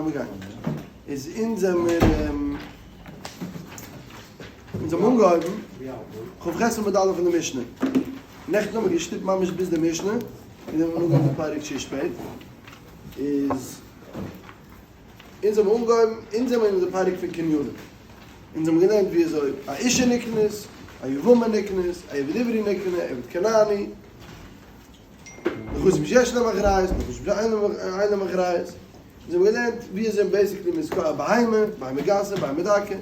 לאמיר גיין. איז אונז זעמיר אונז האבן אנגעהויבן כ"ח עמוד א' פון די משנה. נעכטן האבן מיר געשטופט ממש ביז די משנה, און דאן האבן מיר אנגעהויבן די פרק צו שפעט. איז אונז האבן אנגעהויבן, אונז זעמיר אין די פרק פון קנינים. אונז האבן געלערנט ווי אזוי א אישה נקנית, א יבמה נקנית, א עבד עברי נקנה, עבד כנעני. נכסים שיש להם אחריות, נכסים שאין להם אחריות. אונז האבן געלערנט ווי אזוי basically מ'איז קונה א בהמה, בהמה גסה, בהמה דקה,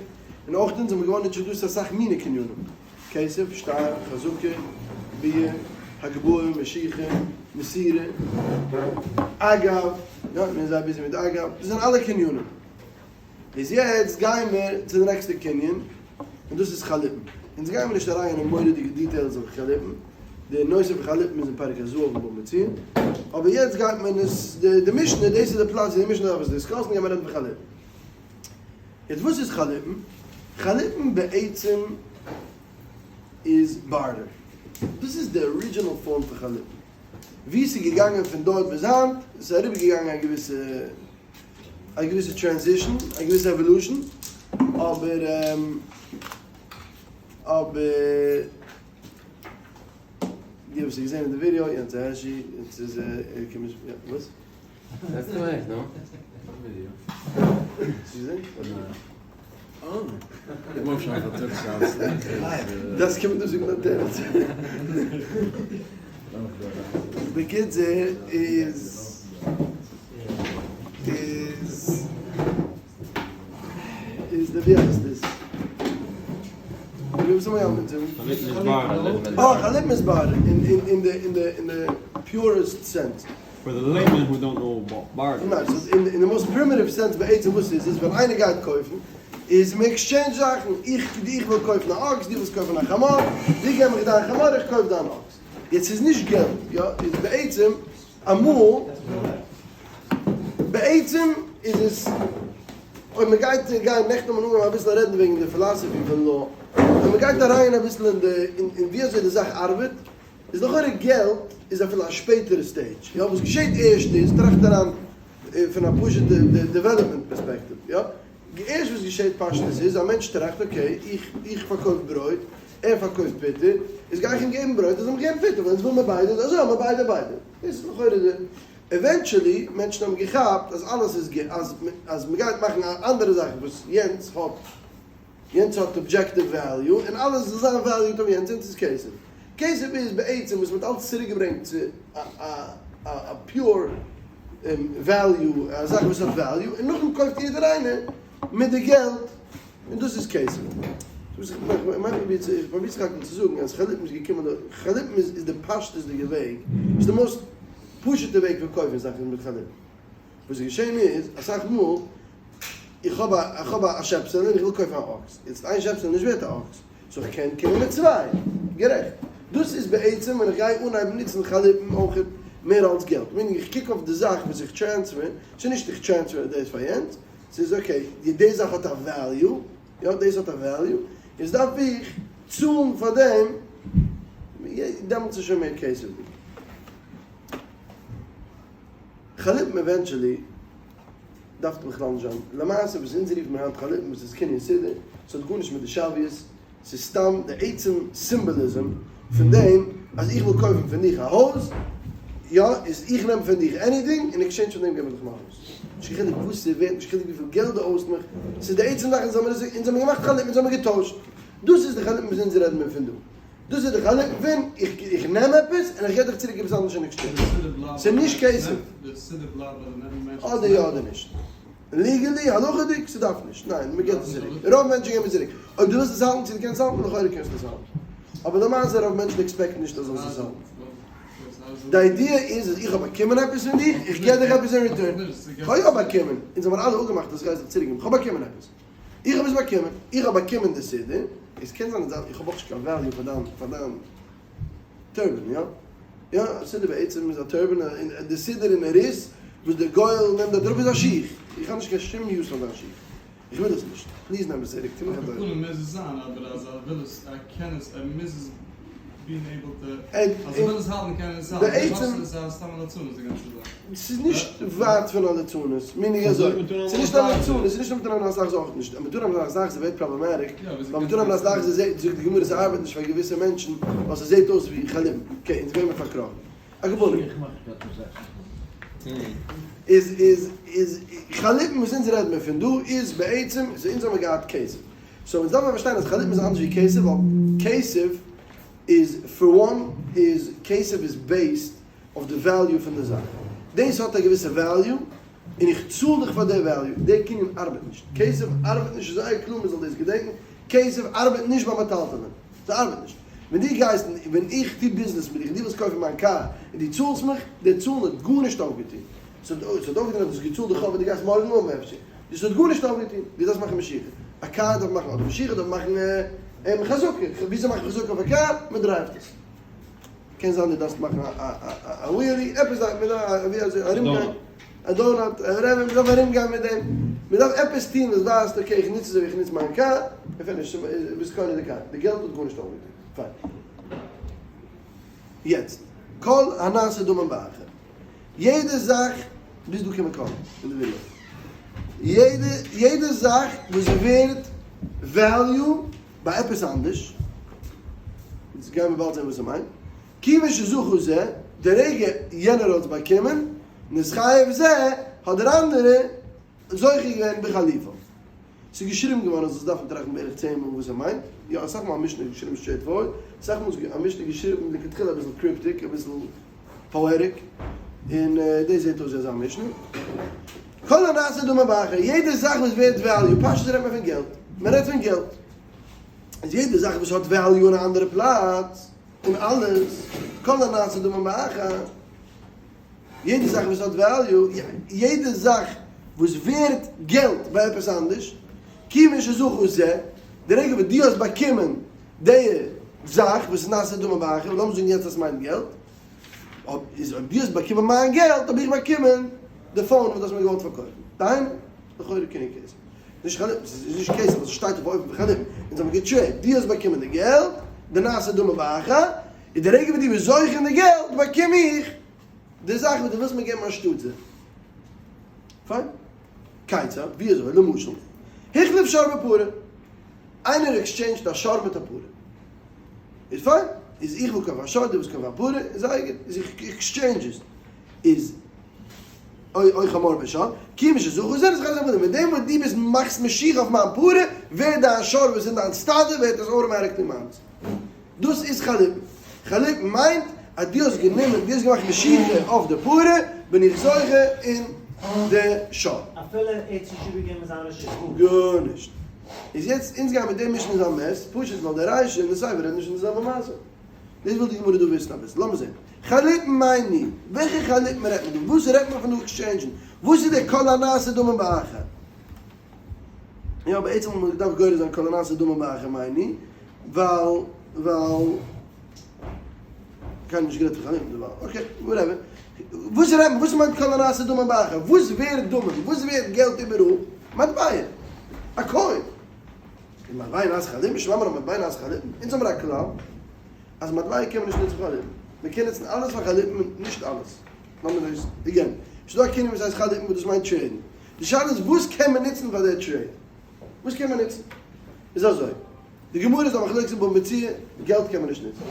און אויך אונז האבן געווארן introduced אסאך מיני קנינים, כסף, שטר, חזקה, ביאה, הגבהה, משיכה, מסירה, אגב, יא, מיר זענען זייער busy מיט אגב, דאס זענען אלע קנינים. איז יעצט גייען מיר צו די נעקסטע קנין, און דאס איז חליפין. אונז גייען מיר נישט אריין אין מורא'דיגע details אויף חליפין, די נושא פון חליפין איז אין פרק הזהב אין בבא מציעא, אבער יעצט גייט מען עס, די משנה, דאס איז די פלאץ ווי די משנה דארף עס discuss ן, גייען מיר רעדן פון חליפין. יעצט וואס איז חליפין? חליפין בעצם איז barter. דאס איז די original form פון חליפין. ווי עס איז געגאנגען פון דארט ביז היינט, עס איז אריבערגעגאנגען א געוויסע א געוויסע transition, א געוויסע evolution, אבער אבער די האבן עס געזען אין די ווידעא, יענץ איז העשי, יענץ איז וואס? דאס איז עכט, נו? האסט געזען? דאס קומט נישט זאגן א תירוץ. בקיצור איז איז איז די ווי הייסט עס? ווי וואס האמיר געהאלטן? אה, חליפין איז barter אין די אין די אין די purest sense. For the layman who don't know about barter. ניין, ס'איז אין די most primitive sense בעצם וואס איז עס ווען איינער גייט קויפן איז מען exchange זאכן, איך איך וויל קויפן א אקס, דו ווילסט קויפן א חמור, דו געב מיך דיין חמור איך קויף דיין אקס. יעצט ס'איז נישט געלט, יא, איז בעצם אמאל, בעצם איז עס, אויב מען גייט גיין נעכטן האט מען אנגעהויבן אביסל רעדן וועגן די philosophy פון law, אויב מען גייט אריין אביסל אין די אין ווי אזוי די זאך ארבעט, איז לכאורה געלט איז אפילו א שפעטערע stage, יא, וואס געשעט ערשט איז, טראכט אריין פון א פשוטע development perspective, יא, ערשט וואס געשעט פשטות איז, א מענטש טראכט okay, איך איך פארקויף ברויט, ער פארקויפט פוטער, איז גיי איך אים געבן ברויט, ער זאל מיך געבן פוטער, ווייל אונז וויל מיר ביידע, אזוי האבן מיר ביידע ביידע. דאס איז לכאורה די, eventually מענטשן האבן געכאפט אז אלעס איז אז אז מ'גייט מאכן א אנדערע זאך וואס יענץ האט. יענץ האט objective value און אלעס זאל זיין valued אויף יענץ, יענץ איז כסף. כסף איז בעצם וואס מ'האט אלץ צוריקגעברענגט צו א pure value, א זאך וואס האט value, און נאכדעם קויפט יעדער איינער מיט די געלט, און דאס איז כסף. וואס איך מיין איך פרוביר סך הכל צו זאגן אז חליפין איז געקומען דא, חליפין איז די פשטות'דיגע וועג, איז די most פשוט'ע וועג פון קויפן זאכן איז מיט חליפין. וואס איז געשען איז, אסאך מאל, איך האב א, איך האב א שעפסעלע און איך וויל קויפן א אקס, יעצט איין שעפסעלע איז נישט ווערט א אקס, so איך קען קומען מיט צוויי, גערעכט. דאס איז בעצם ווען איך גיי אנהייבן נוצן חליפין אויך מער אלס געלט, meaning איך קוק אויף די זאך וואס איך transfer, ס'איז נישט איך transfer דאס פאר יענץ, ס'איז okay, די זאך האט א value, יא דאס האט א value, יעצט דארף איך צאלן פאר דעם, דעמאלטס איז שוין מער כסף'דיג. חליפין eventually דארף בכלל נישט זיין, למעשה וואס אונז רופן מיר היינט חליפין וואס איז קנין סודר, ס'האט גארנישט מיט די שוויות, ס'איז סתם די עצם symbolism פון דעם אז איך וויל קויפן פון דיך א הויז, יא, איז איך נעם פון דיך anything אין exchange פון דעם געב איך דיך מיין הויז. נישט קיין חילוק וואס ס'איז ווערט, נישט קיין חילוק וויפיל געלט דו אויסט מיך, ס'איז די עצם זאך אונז האמיר עס, אונז האמיר געמאכט חליפין, אונז האמיר געטוישט. דאס איז די חליפין וואס אונז רעדן מיר פון דא. דאס איז די חלק פון איך איך נעם עפעס און איך געב דיך צוריק עפעס אנדערש אין exchange. ס'איז נישט כסף. אדער יא אדער נישט. legally, הלכה'דיג, ס'דארף נישט. ניין, מ'געט עס צוריק. רוב מענטשן געבן עס צוריק. אויב דו ווילסט עס האלטן צו דו קענסט האלטן, לכאורה קענסטו עס האלטן. אבער למעשה רוב מענטשן expect ן נישט אז זאלסט עס האלטן. די idea איז אז איך האב באקומען עפעס פון דיך, איך געב דיך עפעס אין return. כ'האב יא באקומען. אונז האבן אלע אפגעמאכט אז כ'גיי עס דיך צוריקגעבן. כ'האב באקומען עפעס. איך האב עס באקומען, איך האב באקומען די סידור, עס קען זיין אז איך האב אויך נישט קיין value פאר דיין פאר דיין turban, יא? יא, א סידור בעצם איז א turban, און די סידור אין ריס וואס די גואל נעמט דארט אראפ איז א שיך, איך האב נישט קיין שום use פאר דיין שיך, איך וויל עס נישט, please נעם עס צוריק, טו מיך א טובה. מוז עס זיין, אבער אז ער וויל עס, ער קען עס, ער מוז עס. בעצם, ס'איז נישט ווייט פון א ליצנות, meaning אזוי, ס'איז נישט א ליצנות, ס'איז נישט מ'טאר אזא זאך אויך נישט, מ'טאר אזא זאך ס'ווערט problematic, ווייל מ'טאר אזא זאך זאגט די גמרא ס'ארבעט נישט פאר געוויסע מענטשן ווייל ס'זעט אויס ווי חליפין, okay אונז ווערן מיר פארקראכן. א גמרא. איז איז איז חליפין וואס אונז רעדן מיר פון דא איז בעצם so אונז האבן געהאט כסף. so אונז דארף מען פארשטיין אז חליפין איז אנדערש ווי כסף ווייל כסף איז for one איז כסף איז based אויף די value פון די זאך. דאס האט א געוויסע value און איך צאל דיך פאר די value. די קנין ארבעט נישט. כסף ארבעט נישט זייער קלאר מען זאל דאס געדענקן. כסף ארבעט נישט ביי מטלטלין. ס'ארבעט נישט. ווען דו גייסט און ווען איך טו ביזנעס מיט דיך און דו ווילסט קויפן מיין קאר און דו צאלסט מיך, די צאלן האט גארנישט אויפגעטון. ס'האט אויפגעטון אז דו האסט געצאלט די חוב און דו גייסט מארגן האבן אפשר. דאס האט גארנישט אויפגעטון. דו דארפסט מאכן משיכה. א קאר דארף מאכן אדער משיכה אדער מאכן חזקה. וויאזוי מאכט מען חזקה אויף א קאר? מען דרייווט עס. קען זיין דו דארפסט מאכן א wheelie, עפעס דארף מען ווי אזוי ארומגיין. א donut, מען דארף ארום גיין מיט דעם, מען דארף עפעס טון וואס ווייזט okay איך נוץ עס אזוי ווי איך נוץ מיין קאר, און finish, ביסט קונה די קאר, די געלט האט גארנישט אויפגעטון, פיין. יעצט, כל הנעשה דמים באחר, יעדע זאך, ביז דא קען מען קאלן אין די ווידעא, יעדע יעדע זאך וואס ווערט value ביי עפעס אנדערש, יעצט גייען מיר באלד זען וואס ער מיינט, כיוון שזכה זה, די רגע יענער האט עס באקומען, נתחייב זה, האט דער אנדערער זוכה געווען בחליפיו. ס'איז געשריבן געווארן אז זאלסט דארפן טראכטן בערך צען מאל וואס ער מיינט. יא, אסאך מאל א משנה איז געשריבן straight forward, אסאך מאל איז א משנה געשריבן לכתחילה אביסל cryptic, אביסל poetic, און דאס זעט אויס ווי אזא משנה. כל הנעשה דמים באחר, יעדע זאך וואס ווערט value, פשטות רעדט מען פון געלט, מען רעדט פון געלט. איז יעדע זאך וואס האט value אין א אנדערע פלאץ, און אלעס, כל הנעשה דמים באחר, יעדע זאך וואס האט value, יעדע זאך וואס ווערט געלט ביי עפעס אנדערש, כיוון שזכה זה, די רגע וואס דו האסט באקומען די זאך וואס איז נעשה דמים באחר, לאמיר זאגן יעצט אז ס'מיינט געלט, איז אויב דו האסט באקומען מיין געלט האב איך באקומען די phone וואס דו האסט מיר געוואלט פארקויפן. דהיינו, לכאורה קנין כסף. נישט חליפין, ס'איז נישט כסף ווייל ס'שטייט אויף אופן פון חליפין. אונז האבן געטרעידט, דו האסט באקומען די געלט, די נעשה דמים באחר, און די רגע וואס דו ביסט זוכה אין די געלט באקום איך די זאך וואס דו ווילסט מיר געבן אנשטאט זיי. פיין. כיצד? ווי אזוי? למשל, החליף שור בפרה. איינער עקסטשעינדזשט א שור מיט א פרה. איז פיין. איז איך וויל קויפן א שור, דו ווילסט קויפן א פרה, איז זייער גוט. איז איך exchange עס. איז או חמור בשור, כיון שזכה זה נתחייב זה, מיט דעם וואס דו ביסט מאכסט משיכה אויף מיין פרה, ווערט דיין שור וואס איז אין דיין סטאדע ווערט עס automatically מיינס. דאס איז חליפין. חליפין מיינט אז דו האסט גענומען, דו האסט געמאכט משיכה אויף די פרה, בין איך זוכה אין די שור. אפילו ער האט נישט איבערגעגעבן זיין רשות. גארנישט. איז יעצט אונז גייען מיט די משנה זיין mess, פשוט ווייל די רישא און די סיפא רעדן נישט אין די זעלבע מעשה. דאס וויל די גמרא דא וויסן אביסל. לאמיר זען. חליפין מאי ניהו? וועלכע חליפין רעדט מען דא? וואס רעדט מען פון דא עקסטשעינדזשן? וואס איז דער כל הנעשה דמים באחר? יא, בעצם וואלט מען געדארפט גורס זיין כל הנעשה דמים באחר מאי ניהו, ווייל ווייל קיינער נישט גערעדט פון חליפין דערווייל. okay, whatever. וואס רעדט מען? וואס מיינט כל הנעשה דמים באחר? וואס ווערט דמים? וואס ווערט געלט איבעראל? מטבע. א coin. און מטבע נעשה חליפין, שמע מינה מטבע נעשה חליפין. אונז האמיר א כלל אז מטבע קען מען נישט נוצן פאר חליפין. מען קען נוצן אלעס פאר חליפין און נישט אלעס. לאמיר דאס again. ס'איז דא א כינוי וואס הייסט חליפין וואס דאס מיינט טרעידן. די שאלה איז וואס קען מען נוצן פאר די trade? וואס קען מען נוצן? איז אזוי, די גמרא איז א מחלוקת אין בבא מציעא, געלט קען מען נישט נוצן.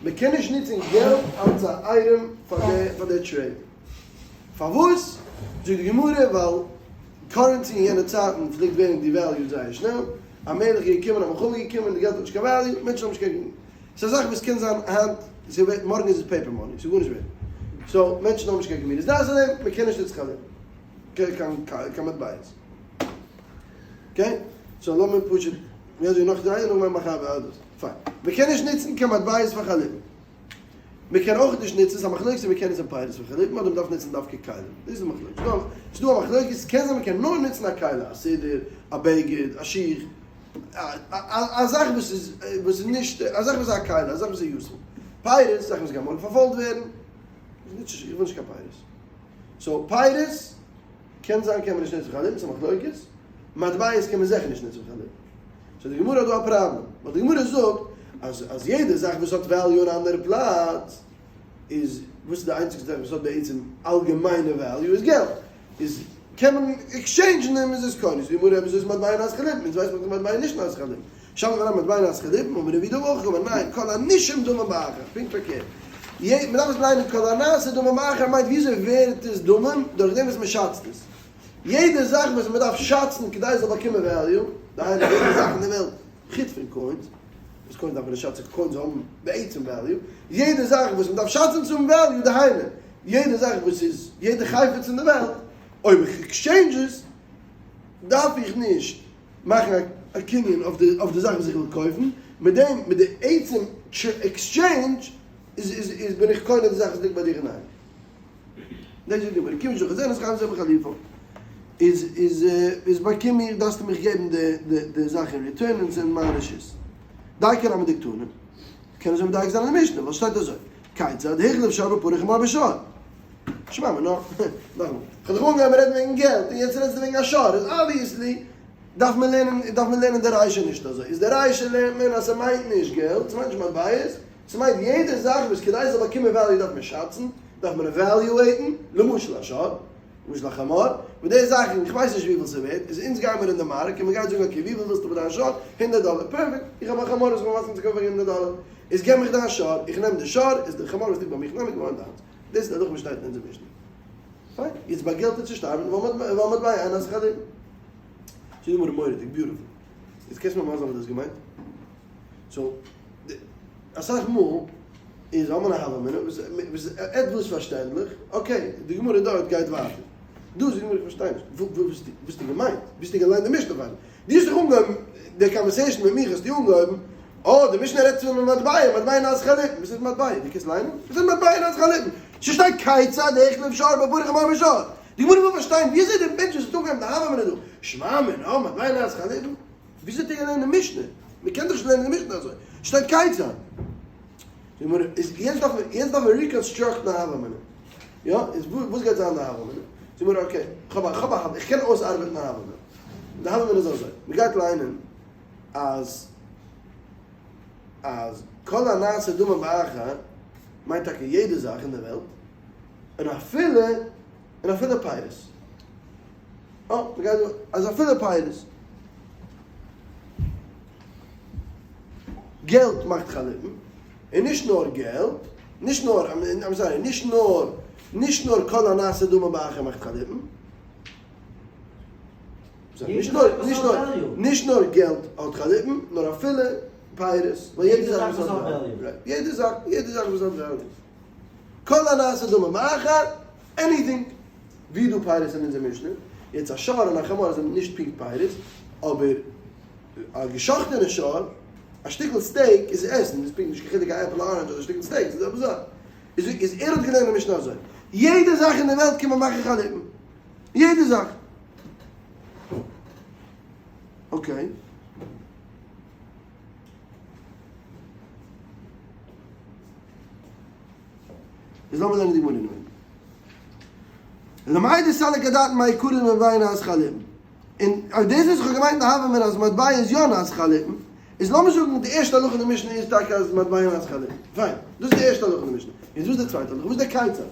מען קען נישט נוצן געלט אלס א אייטעם פאר די פאר די trade. פארוואס? זאגט די גמרא ווייל currency אין יענע צייטן פלעגט ווערן devalued זייער שנעל, א מלך איז געקומען א מלחמה איז געקומען די געלט האט נישט קיין value, מענטשן האבן נישט קיין, ס'איז א זאך וואס קען זיין היינט ס'איז ווערט מארגן איז עס paper money, ס'איז גארנישט ווערט. so מענטשן האבן נישט קיין גמירות דעת אויף דעם, מען קען נישט נוצן קיין קיין מטבעות. okay? so לאמיר פשוט, ווי אזוי נאך דריי און נאכדעם מאכן א ועדות. פיין. מען קען נישט נוצן קיין מטבעות פאר חליפין. מען קען אויך נישט נוצן, ס'איז א מחלוקת צו מען קען נוצן פירות פאר חליפין אדער מען דארף נוצן דווקא כלים. דאס איז די מחלוקת. ס'דא א מחלוקת, ס'קען זיין מען קען נאר נוצן א כלי, א סידור, א בגד, א שיך, א זאך וואס איז וואס איז נישט, א זאך וואס איז א כלי, א זאך וואס איז useful. פירות, זאכן וואס גייען מארגן פארפוילט ווערן, איך נוץ נישט, איך וויל נישט קיין פירות. so פירות קען זיין קען מען נישט נוצן חליפין, ס'איז א מחלוקת. מטבעות קען מען זיכער נישט נוצן חליפין. so די גמרא האט דא א פראבלעם, ווייל די גמרא זאגט אז אז יעדע זאך וואס האט value אין א אנדערע פלאץ איז וואס איז די איינציגסטע זאך וואס האט בעצם אלגעמיינע value איז געלט איז קען מען עקסטשעינדזשן און איז עס קונה זאגט די גמרא אויב אזוי איז מטבע נעשה חליפין אונז ווייסט מען אז מטבע נישט נעשה חליפין שמעת מינה מטבע נעשה חליפין אמר רב יהודה אמר הכי קאמר ניין כל הנישום דמים באחר פונקט פארקערט מען דארף עס ליינען כל הנעשה דמים באחר מיינט וויאזוי ווערט עס דמים דורך דעם וואס מען שאצט עס יעדע זאך וואס מען דארף שאצן כדי עס זאל באקומען value דהיינו יעדע זאך אין די וועלט חוץ פון coins, וואס coins דארף מען נישט שאצן, coins האבן בעצם value, יעדע זאך וואס מען דארף שאצן צו האבן value, דהיינו, יעדע זאך וואס איז, יעדע חפץ אין די וועלט, אויב איך exchange עס, דארף איך נישט מאכן א קנין אויף די זאך וואס איך וויל קויפן, מיט דעם, מיט די עצם exchange, איז איז בין איך קונה די זאך וואס ליגט ביי דיר אינדערהיים. דאס זאגט די גמרא, כיון שהחזרת חייב זה בחליפו, איז איז איז באקום איך, דארפסטו מיך געבן די די די זאך אין return און ס'איז מיין רשות. דייקא נמי דקתני, קען אזוי מדייק זיין אין די משנה, ווייל שטייט אזוי, כיצד החליף שור בפרה וחמור בשור. שמע מינה, נאכאמאל, כ'האב דיך אנגעהויבן רעדן וועגן געלט און יעצט רעדסטו וועגן א שור, איז obviously דארף מען לערנען דארף מען לערנען די רישא נישט אזוי, איז די רישא לערנט מען אז ס'מיינט נישט געלט, ס'מיינט נישט מטבעות, ס'מיינט יעדע זאך וואס כדי ס'זאל באקומען value דארף מען שאצן, דארף מען עוועליועיטן, למשל א שור, למשל א חמור, וואס די זאכן, איך ווייס נישט וויפיל ס'ווערט, איז אונז גיימער אין די מארק און מ'גייט זאגן okay וויפיל ווילסטו פאר דיין שור? הונדערט דאלער, perfect, איך האב א חמור וואס כ'בין מסכים צו קויפן פאר הונדערט דאלער, איז געב מיך דיין שור, איך נעם די שור, איז די חמור וואס ליגט ביי מיך נעם איך געווארן דיינס. דאס איז די הלכה וואס שטייט אין אונזער משנה. פיין, יעצט ביי געלט איז צו שטארבן, ווייל מטבע אין נעשה חליפין. זאגט די גמרא מורא'דיג, beautiful. יעצט קענסט מיר מסביר זיין וואס דו האסט געמיינט? so, אסאך מאל איז האט מען א הוה אמינא וואס איז עטוואס פארשטענדליך, okay, די גמרא דארט גייט ווייטער. דא זאגט די גמרא איך פארשטיי נישט, וואס האסטו געמיינט? ווי האסטו געליינט די משנה פארדעם? דו האסט דאך אנגעהויבן די conversation מיט מיך האסטו אנגעהויבן, אה די משנה רעדט פון מטבע, מטבע נעשה חליפין, וואס איז מטבע? דו קענסט ליינען? וואס איז מטבע נעשה חליפין? ס'שטייט כיצד החליף שור בפרה וחמור בשור. די גמרא וויל פארשטיין ווי אזוי דער מענטש וואס האט אנגעהויבן די הוה אמינא דא, שמע מינה, מטבע נעשה חליפין. וויאזוי האט ער געלערנט די משנה? מען קען דאך נישט לערנען די משנה אזוי. שטייט כיצד. די גמרא איז יעצט דארף מען יעצט דארף מען reconstruct ן א הוה אמינא. יא? איז וואס גייט זיין די הוה אמינא? די גמרא okay, כ'האב א כ'האב א איך קען אויסארבעטן א הוה אמינא. די הוה אמינא איז אזוי, מען גייט ליינען אז אז כל הנעשה דמים באחר מיינט טאקע יעדע זאך אין די וועלט, און אפילו און אפילו פירות. אה, מ'גייט דא, אז אפילו פירות. געלט מאכט חליפין, און נישט נאר געלט, נישט נאר, I'm sorry, נישט נאר, נישט נאר כל הנעשה דמים באחר מאכט חליפין. נישט נאר, נישט נאר, נישט נאר געלט האט חליפין, נאר אפילו פירות, ווייל יעדע זאך וואס האט value. יעדע זאך, יעדע זאך וואס האט value. כל הנעשה דמים באחר, anything. ווי איז דא פירות אין אונזער משנה? יעצט א שור און א חמור זענען נישט פונקט פירות, אבער א געשאכטענע שור, א שטיקל steak איז עסן, איז פונקט נישט קיין חילוק א עפל א orange אדער א שטיקל steak, ס'איז די זעלבע זאך. איז איז ער האט געלערנט די משנה אזוי, יעדע זאך אין די וועלט קען מען מאכן חליפין. יעדע זאך. okay. איז לאמיר לערנען די גמרא אינעווייניג. למאי דסליק אדעתין מעיקרא דמטבע נעשה חליפין. און אויף דאס וואס איך האב געמיינט אין הוה אמינא אז מטבע איז יא נעשה חליפין, איז לאמיר זאגן די ערשטע הלכה אין די משנה איז טאקע אז מטבע נעשה חליפין. פיין, דאס איז די ערשטע הלכה אין די משנה. יעצט וואס איז די צווייטע הלכה? וואס איז די כיצד?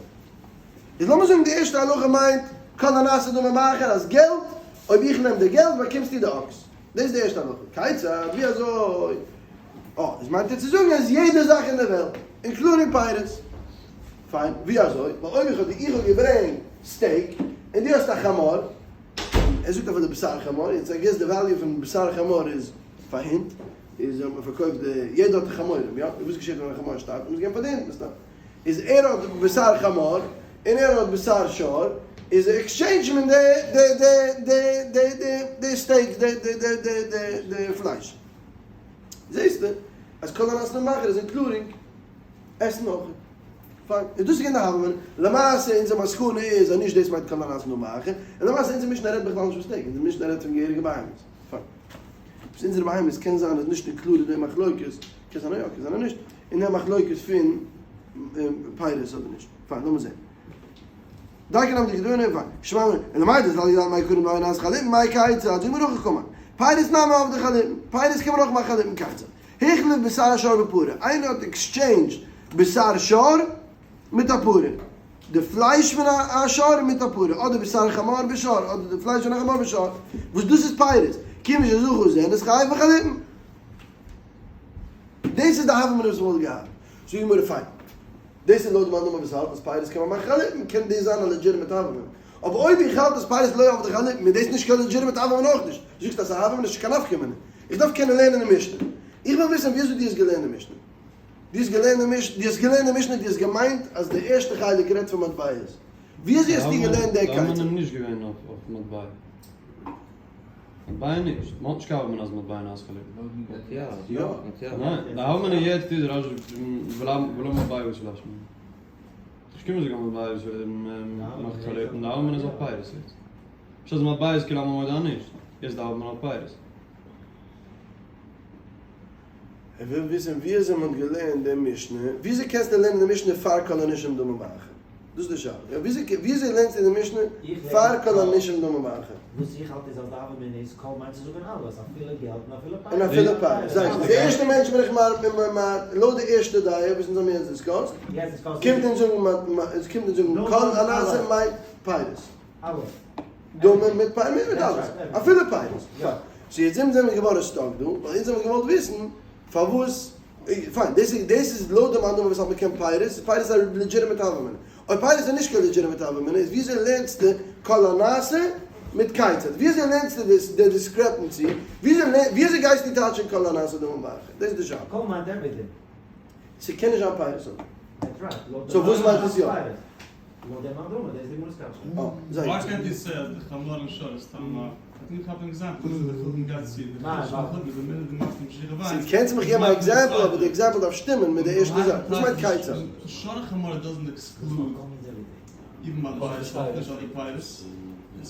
איז לאמיר זאגן די ערשטע הלכה מיינט כל הנעשה דמים באחר אז געלט, אויב איך נעם די געלט באקומסטו די אקס. דאס איז די ערשטע הלכה. כיצד? ווי אזוי? אה, איז מיינט ער צו זאגן אז יעדע זאך אין די וועלט, including פירות. פיין, ווי אזוי? ווייל אויב איך האב איך האב געברענגט steak, און דו האסט א חמור, ער זאגט אפילו בשר חמור, יעצט I guess די value פון בשר חמור איז פאר הינט, איז האט מען פארקויפט די, יעדער האט חמורים, יא? און וואס געשעט ווען א חמור שטארבט? מ'מוז געבן פאר די הינט מסתם. איז ער האט בשר חמור, און ער האט בשר שור, איז exchange מען די די די די די די די steak די די די די די די פלייש. זעסטו אז כל הנעשה דמים באחר איז including עסן אויך. פיין. איז דאס איז געווען די הוה אמינא. למעשה אונזער מסקנא איז אז נישט דאס מיינט כל הנעשה דמים באחר. און למעשה אונזער משנה רעדט בכלל נישט פון steak. אונזער משנה רעדט פון געהעריגע בהמות. פיין. וואס אונזערע בהמות קען זיין איז נישט included אין די מחלוקת. קען זיין אז יא, קען זיין אז נישט. אין די מחלוקת פון פירות אדער נישט. פיין, לאמיר זען. דייקא נמי דקתני פיין. שמע מינה. און למאי דסליק אדעתין מעיקרא דמטבע נעשה חליפין מאי כיצד. זאג מיר הכי קאמר. פירות נמי עבדי חליפין. פירות קען מען אויך מאכן חליפין כיצד. החליף בשר שור בפרה, איינער האט עקסטשעינדזשד בשר שור מיט א פרה, די פלייש פון א שור מיט א פרה, אדער בשר חמור בשור, אדער די פלייש פון א חמור בשור, וואס דאס איז פירות, כיוון שזכה זה נתחייב בחליפין. דאס איז די הוה אמינא וואס מ'וואלט געהאט. זאגט די גמרא פיין. דאס איז לויט די מאן דאמר וואס האלט אז פירות קען מען מאכן חליפין, קען דאס זיין א לעדזשיטימעט הוה אמינא. אבער אויב איך האלט אז פירות לא עבדי חליפין איז דאס נישט קיין לעדזשיטימעט הוה אמינא אויך נישט. זאגסט אז ס'איז א הוה אמינא ס'איז קיין נפקא מינה. איך דארף קענען לערנען די משנה. איך וויל וויסן ווי אזוי דו האסט געלערנט די משנה. דו האסט געלערנט די משנה, דו האסט געלערנט די משנה, דו האסט געמיינט אז די ערשטע חלק רעדט פון מטבעות. ווי אזוי האסטו געלערנט די די הוה כיצד? אמינא איז נישט געווען אויף מטבע. מטבע נישט. מ'האט נישט קיין הוה אמינא אז מטבע נעשה חליפין. יא. יא. יא. ניין, די הוה אמינא יעצט איז רש י ולא מטבע עשו להשמיע. נישט קומען זאגן אז מטבע עשו מאכט חליפין, די הוה אמינא איז אויף פירות יעצט. נישט אז מטבע איז כאילו א מודה נישט. יעצט די הוה אמינא אויף פירות. ער וויל וויסן ווי אזוי מען האט געלערנט די משנה, ווי אזוי קענסטו לערנען די משנה פאר כל הנישום דמים באחר? דאס איז די שאלה, יא, ווי אזוי לערנסטו די משנה פאר כל הנישום דמים באחר? וואס איך האלט איז אז די הוה אמינא איז כל מיינט צו זאגן אלעס, אפילו געלט און אפילו פירות. און אפילו פירות, זייער גוט. די ערשטע מענטש בין איך לויט די ערשטע דעה וואס אונז האבן יעצט discussed, קומט אונז זאגן קומט אונז זאגן כל הנעשה מיינט פירות. אלעס. דמים מיט פירות מיט אלעס. אפילו פירות. פיין. so יעצט זענען מיר געווארן stuck דא, ווייל אונז האבן געוואלט וויסן פארוואס, פיין, דאס איז דאס איז לויט די מאן דאמר וואס האלט מ'קען פירות, איז פירות א legitimate הוה אמינא. אויב פירות איז נישט קיין legitimate הוה אמינא, איז וויאזוי לערנסטו כל הנעשה מיט כיצד? וויאזוי לערנסטו דאס די discrepancy? וויאזוי וויאזוי גייסטו טייטשן כל הנעשה דמים באחר? דאס איז די שאלה. כל מיינט everything. ס'קען נישט זיין פירות אויך. That's right. לויט די so וואס מיינט עס יא? לויט דעם מאן דאמר, דאס איז די גמרא'ס קשיא. אה, זייער Why גוט. can't you say אז די חמור און שור איז סתם א I think איך האב אים געזאגט וואס איז די חילוק גייט צו די חילוק פון די מינוט די מאכסט אים שיכור וויין ס'איז קענסט מיך געבן א example אבער די example דארף שטימען מיט די ערשטע זאך. וואס מיינט כיצד? שור חמור doesn't exclude even מטבעות אויך נישט אדער פירות.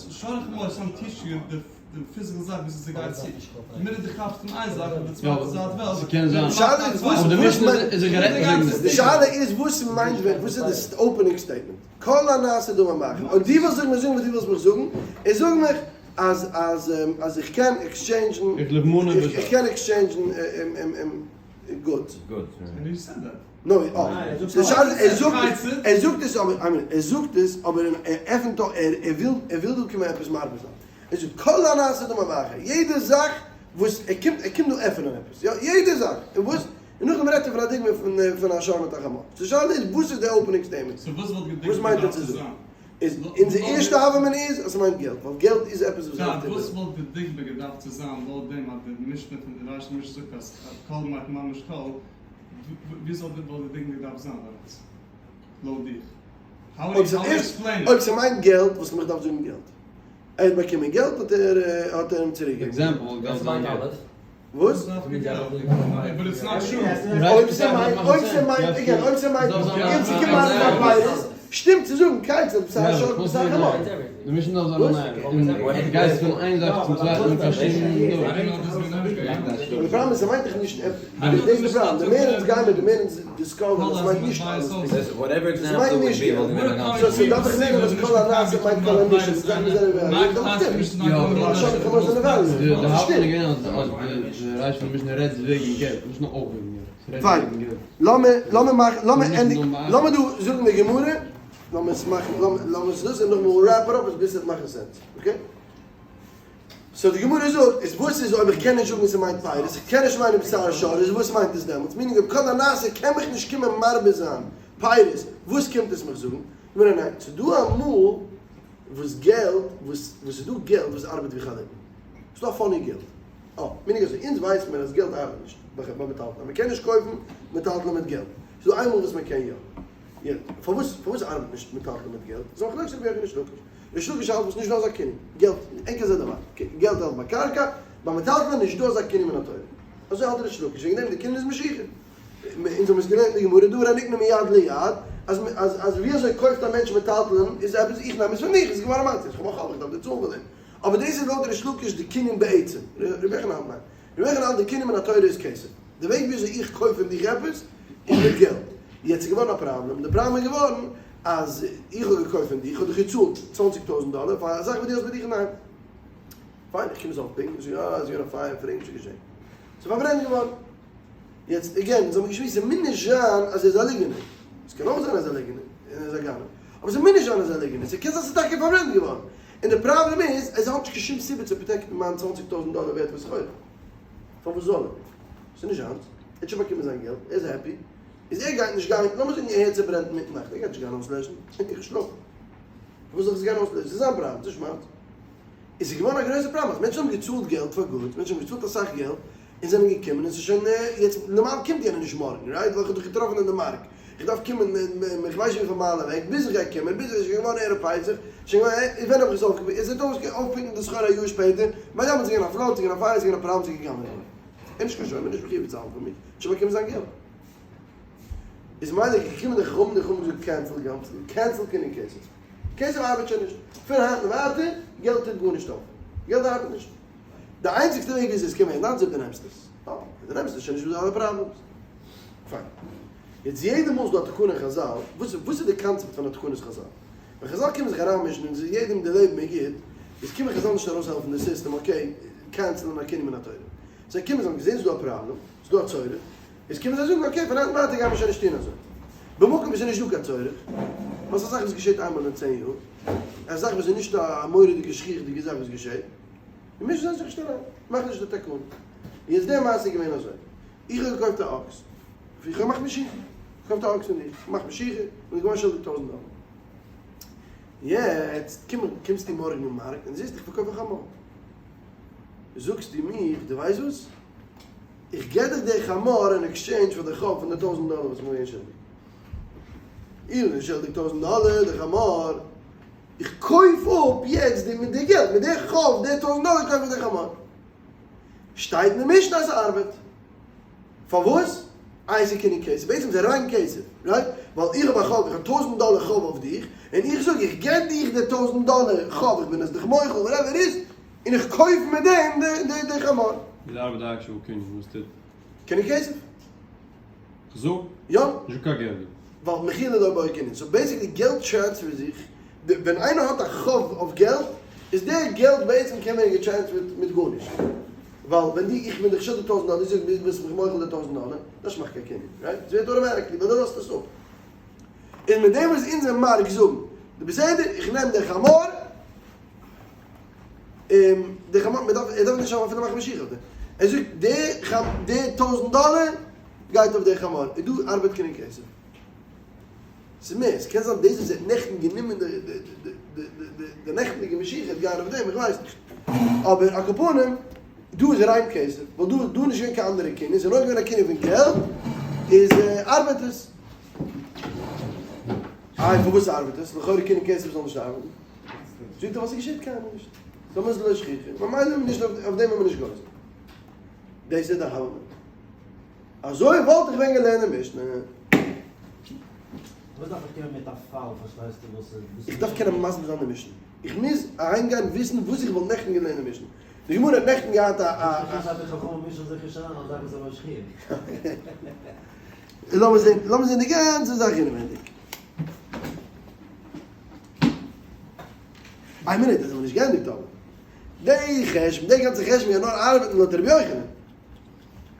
שור חמור סתם teach you די די physical זאך ווי ס'גייט צו. די מינוט דו כאפסט פון איין זאך און די צווייטע זייט וועלט. ס'קען זיין. די שאלה איז וואס אבער די וואס משנה מיינט איז זיך גערעדט וועגן דעם. די שאלה איז וואס מיינט ווען וואס איז די opening statement. כל הנעשה דמים באחר. אויב דו ווילסט זאגן מיר זאגן וואס דו ווילסט מיך זאגן, איז זאג מיך אז אז אז איך קען exchange ן איך לבמנה איך קען exchange ן goods. נו, אה. די שאלה איז, ער זאגט עס, ער זאגט עס אבער, איי מין, ער זאגט עס אבער ער עפנט אויף, ער ער וויל ער וויל דא קומען עפעס מרבה זיין. ער זאגט כל הנעשה דמים באחר, יעדע זאך וואס ער קומט, ער קומט דא עפענען עפעס, יא, יעדע זאך, און וואס, און נאכדעם רעדט ער פון א דוגמא פון פון א שור מיט א חמור. די שאלה איז וואס איז די opening statement? so וואס וואלט געדינגט וואס מיינט ער געדארפט צו צו זאגן? זיין? איז אונזער ערשטע הוה אמינא איז אז ס'מיינט געלט, ווייל געלט איז עפעס וואס העלפט איבער. וואס וואלט די דוגמא געדארפט צו זיין לויט דעם אז די משנה פון די רישא משנה זאגט אז כל מיינט ממש כל, וויאזוי וואלט די דוגמא געדארפט זיין דעמאלטס? לויט דיך? אויב ס'מיינט געלט, וואס האב איך געדארפט זאגן געלט? ער האט באקומען געלט האט ער האט ער אים צוריק געגעבן. example וואלט געדארפט זיין געלט. וואס? אויב ס'מיינט אויב ס'מיינט again אויב ס'מיינט אויב ס'קומט מיינען א פירות שטימט צו זאגן כיצד בשר שור בשר חמור. די משנה דארף זיין א נייע און דו גייסט פון איין זאך צום צווייטן אן קיין שום דבר. די פראבלעם איז ס'מיינט דאך נישט דאס איז די פראבלעם, די מער אונז גיימער די מער אונז discover ן אז ס'מיינט נישט אלעס פונקט. ס'מיינט נישט געלט. so ס'דארף איך לערנען אז כל הנעשה מיינט כל הנישום, די זאכן זענען value, דאך שטימט. ווייל שור וחמור זענען value. די האפענונג איז געווען אז די רישא פון די משנה רעדט וועגן געלט, נישט נאר אויך וועגן געלט. ס'רעדט פיין. וועגן געלט. לאמיר לאמיר מאכן לאמיר ענדיגן לאמיר דא זאגן די גמרא, לאמיר עס מאכן לאמיר עס דאס און נאכדעם we'll wrap it up ביז ס'וועט מאכן sense. Okay? so די גמרא זאגט, איז וואס איז אויב איך קען נישט זאגן ס'מיינט פירות, איך קען נישט מיינען בשר שור, איז וואס מיינט עס דעמאלטס? meaning אויב כל הנעשה קען מיך נישט קומען מרבה זיין פירות, וואס קומט עס מיך זאגן? גמרא ניין, ס'איז דא אמאל וואס געלט, וואס וואס איז דא געלט וואס ארבעט ווי חליפין. ס'איז דא א funny געלט. אה, meaning אזוי, אונז ווייסן מיר אז געלט ארבעט נישט ביי מטלטלין, מ'קען נישט קויפן מטלטלין מיט געלט. ס'איז דא איינמאל וואס מ'קען יא. יעצט, פארוואס פארוואס ארבעט נישט מטלטלין מיט געלט? ס'איז א מחלוקת רבי יוחנן ריש לקיש. ריש לקיש האלט וואס נישט דא אזא קנין, געלט, אין כזה דבר, געלט העלפט ביי קרקע, ביי מטלטלין נישט דא אזא קנין מן התורה. אזוי האלט ריש לקיש, וועגן דעם די קנין איז משיכה. אונז האבן עס געלערנט אין די גמרא, דבר הנקנה מיד ליד, אז אז אז ווי אזוי קויפט א מענטש מטלטלין, איז עפעס איך נעם עס פון מיך, עס איז געווארן מיינס, איך האב א חוב, איך דארף דיר צאלן פאר דעם. אבער דאס איז לויט ריש לקיש די קנין בעצם. רבי יוחנן האלט ניין. רבי יוחנן האלט די קנין מן התורה איז כסף. די וועג ווי אזוי איך קויף פון דיך עפעס, איז מיט געלט. יעצט איז געווארן א פראבלעם, די פראבלעם איז געווארן אז איך האב געקויפט פון דיך, איך האב דיך געצאלט צוואנציג טויזנט דאלער פאר א זאך וואס דו האסט ביי דיך אינדערהיים. פיין, איך קום עס אויפפיקן, זאג איך, אה, עס איז געווען א פייער, פרעג נישט וואס געשען. ס'איז פארברענט געווארן. יעצט again, אונז האבן געשמועסט ס'מוז נישט זיין אז ער איז א ליגענער. ס'קען אויך זיין אז ער איז א ליגענער און ער איז א גנב. אבער ס'מוז נישט זיין אז ער איז א ליגענער. ס'קען זיין ס'איז טאקע פארברענט געווארן. און די פראבלעם איז אז ער האט נישט קיין שום סיבה צו protect ן מיין צוואנציג טויזנט דאלער ווערט פון סחורה. פארוואס זאל ער? ס'איז נישט זיינס. ער האט שוין באקומען זיין געלט. ער איז happy. איז ער גייט נישט גיין, לאמיר זאגן ער הערט ס'ברענט אינמיטן נאכט, ער גייט נישט גיין אויסלעשן. איך שלאף. פארוואס זאל איך עס גיין אויסלעשן? ס'איז זיין פראבלעם, ס'נישט מיינס. און ס'איז געווארן א גרויסע פראבלעם אז מענטשן האבן געצאלט געלט פאר goods, מענטשן האבן געצאלט אסאך געלט, און זענען געקומען און ס'איז שוין, יעצט נארמאל קומט יענער נישט מארגן, right? ווייל איך האב דיך געטראפן אין די מארק, איך דארף קומען איך ווייס נישט וויפיל מייל אוועק, ביז איך גיי קומען, ביז עס איז שוין געווארן ערב פסח, שוין געווארן, און ווען האב איך עס אויפגעפיקט, עס איז אויפפיקן די סחורה א יאר שפעטער, ביי דעם איז געווען א flood, ס'איז געווען א פייער, ס'איז געווען א פראבלעם, ס'איז געגאנגען געווארן. ער איז נישט קיין שומר, נישט מחויב צו צאלן פאר מיר, שוין באקומען זיין געלט. איז מילא געקומען די חכמים, די חכמים האבן געזאגט cancel גאנץ, cancel קנין כסף. כסף ארבעט שוין נישט. פון היינט און ווייטער, געלט טוט גארנישט אויף. געלט ארבעט נישט. די איינציגסטע וועג וויאזוי עס קען ווערן דיינס אויב דו נעמסט עס. אה, אויב דו נעמסט עס שוין נישט דא די אלע problems. פיין. יעצט יעדע מאל ס'דא א תקנה אין חזל, וואס וואס איז די קאנצעפט פון א תקנת חזל? ווען חזל קומען זיך אריינמישן און ס'איז יעדעם די לעבן איז גוט, איז קומען חזל נישט ארויסהעלפן די סיסטעם, okay, cancel ן א קנין מן התורה. זיי קומען זיי האבן געזען ס'איז דא א פראבלעם, ס'איז דא א צורך, איז קומען זיי זאגן okay פון היינט ווייטער גייען מיר שוין נישט טון אזוי. במקום וואו ס'איז נישט דא קיין צורך, ווייל ס'איז א זאך וואס געשעט איינמאל אין צען יאר, א זאך וואס איז נישט א מורא'דיגע שכיח'דיגע זאך וואס געשעט, און מישן זיי זיך נישט אריין, מאכן נישט די תקנה. איז די מעשה געווען אזוי, איך האב געקויפט א אקס, איך האב געמאכט משיכה, געקויפט א אקס פון דיר, געמאכט משיכה, און געווארן שולדיג טויזנט דאלער. יעצט קומסטו מארגן אין מארק און זעסט איך פארקויף א חמור. זאגסטו מיר, דו ווייסט וואס? איך געב דיך די חמור אין exchange פאר די חוב פון די טויזנט דאלער וואס איך בין געווען שולדיג. איך בין שולדיג טויזנט דאלער די חמור, איך קויף אפ יעצט די מיט די געלט, מיט די חוב, די טויזנט דאלער קויף איך די חמור. שטייט אין די משנה אז ס'ארבעט. פארוואס? איי ס'איז קנין כסף, בעצם איז ער ריין כסף, right? ווייל איך האב א חוב, איך האב טויזנט דאלער חוב אויף דיך, און איך זאג איך געב דיך די טויזנט דאלער חוב, איך בין עס דיך מוחל, whatever איז, און איך קויף מיט דעם די חמור. ווי ארבעט די actual קנין? וואס טוט? קנין כסף. כ'זאג? יא. נישטא קיין געלט דא. ווייל מחילה לא בעי קנין. so basically געלט transfer זיך, ווען איינער האט א חוב אויף געלט, איז די געלט בעצם קען ווערן גע transfer ט מיט גארנישט. ווייל ווען די, איך בין דיך שולדיג טויזנט דאלער, דו זאגסט ביסט מיך מוחל די טויזנט דאלער, דאס מאכט קיין קנין, right? ס'ווערט automatically ווייל דו לאזט עס אפ. און מיט דעם וואס אונזער מארק זאגן, די בסדר, איך נעם די חמור, און די חמור, מען דארף, ער דארף נישט אפילו מאכן משיכה אויף דעם. ער זאגט, די חמ, די טויזנט דאלער גייט אויף די חמור, און דא ארבעט קנין כסף. ס'איז מער, ס'קען זיין דאס וואס ער האט נעכטן גענומען די די די די די די נעכטנדיגע משיכה וועט גיין אויף דעם, איך ווייס נישט. אבער על כל פנים, דא איז ריין כסף, ווייל דא דא איז נישט געווען קיין אנדערע קנין, ס'איז נאר געווען א קנין פון געלט, איז ארבעט עס. איי פארוואס ארבעט עס? לכאורה קנין כסף זאל נישט ארבעטן. זאגט ער ווייל ס'געשעט קיינמאל נישט. ס'איז א מזל לא שכיחא, ממילא איז מען נישט אויף דעם איז מען נישט גוזר. דאס איז די הוה אמינא. אזוי וואלט איך ווען געלערנט די משנה. וואס דארף איך קומען מיט א פאל פארשטייסטו וואס איז. איך דארף קענען מסביר זיין די משנה. איך מוז אהיימגיין וויסן וואס איך וואלט נעכטן געלערנט די משנה. די גמרא האט נעכטן געהאט א א. לאמיר זען, לאמיר זען די גאנצע זאך אינעווייניג. איין מינוט, דאס האבן מיר נישט געענדיגט אבער. די חשבון, די גאנצע חשבון גייט נאר ארבעטן לויט רבי יוחנן.